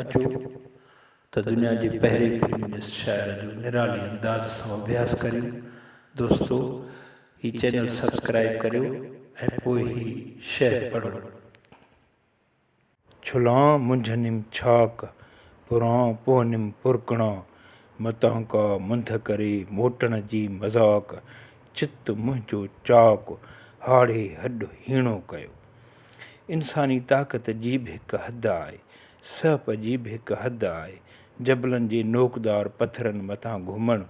اچو ته دنيا جي پهرين فيمنسٽ شاعر جو نرالي انداز سان اڀياس ڪريون. دوستو هي چينل سبسڪرائيب ڪريو ۽ پوء هي شعر پڙهو. ڇلان منجهنم ڇاڪ، پران پوهنم پرڪڻا، متان ڪا منڌ ڪري موٽڻ جي مذاق، چت منهنجو چاڪ، هاڙهي هڏ هيڻو ڪيو. انساني طاقت جي به هڪ حد آهي. سهپ جي به هڪ حد آهي. جبلن جي نوڪدار پٿرن مٿان گهمڻ،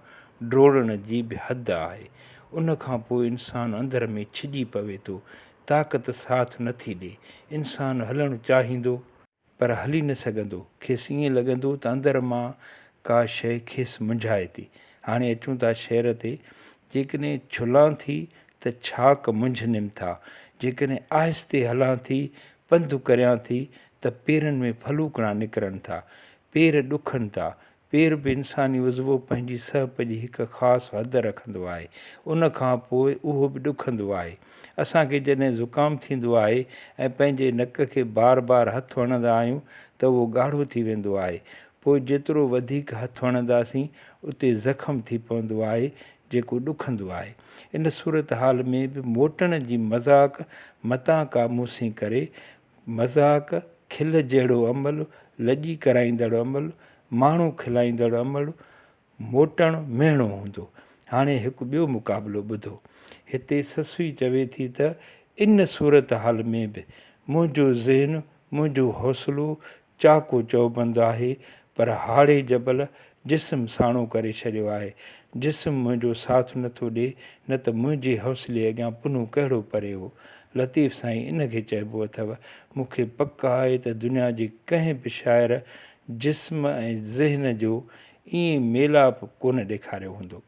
ڊوڙڻ جي به حد آهي. ان کان پوء انسان اندر ۾ ڇڄي پوي ٿو. طاقت ساٿ نٿي ڏئي. انسان هلڻ چاهيندو. پر هلي نه سگهندو. کيس ائين لڳندو ته اندر مان ڪا شيء کيس منجهائي ٿي. هاڻي اچون ٿا شعر تي. جيڪڏهن ڇلان ٿي ته ڇاڪ منجهنم ٿا. جيڪڏهن آهستي هلان ٿي، پنڌ ڪريان ٿي ته پيرن ۾ ڦلوڪڻا نڪرن ٿا. پير ڏکن ٿا. پير به انساني عضوو پنهنجي سهپ جي هڪ خاص حد رکندو آهي. ان کان پوء اهو به ڏکندو آهي. اسان کي جڏهن زڪام ٿيندو آهي ۽ پنهنجي نڪ کي بار بار هٿ هڻندا آهيون ته اهو ڳاڙهو ٿي ويندو آهي. پوء جيترو وڌيڪ هٿ هڻنداسين اتي زخم ٿي پوندو آهي جيڪو ڏکندو آهي. ان صورتحال ۾ به موٽڻ جي مذاق متان ڪا مون سين ڪري مذاق، کل جهڙو عمل، لڄي ڪرائيندڙ عمل، ماڻهو کلائيندڙ عمل، موٽڻ مهڻو هوندو. هاڻي هڪ ٻيو مقابلو ٻڌو. هتي سسئي چوي ٿي ته ان صورتحال ۾ به منهنجو ذهن، منهنجو حوصلو چاڪو چوبند آهي، پر هاڙهي جبل جسم ساڻو ڪري ڇڏيو آهي. جسم منهنجو ساٿ نٿو ڏئي، نه ته منهنجي حوصلي اڳيان پنهون ڪهڙو پري هو. لطيف سائين ان کي چئبو اٿئو. مون کي پڪ آهي ته دنيا جي ڪنهن به شاعر جسم ۽ ذهن جو ائين ميلاپ ڪونه ڏيکاريو هوندو.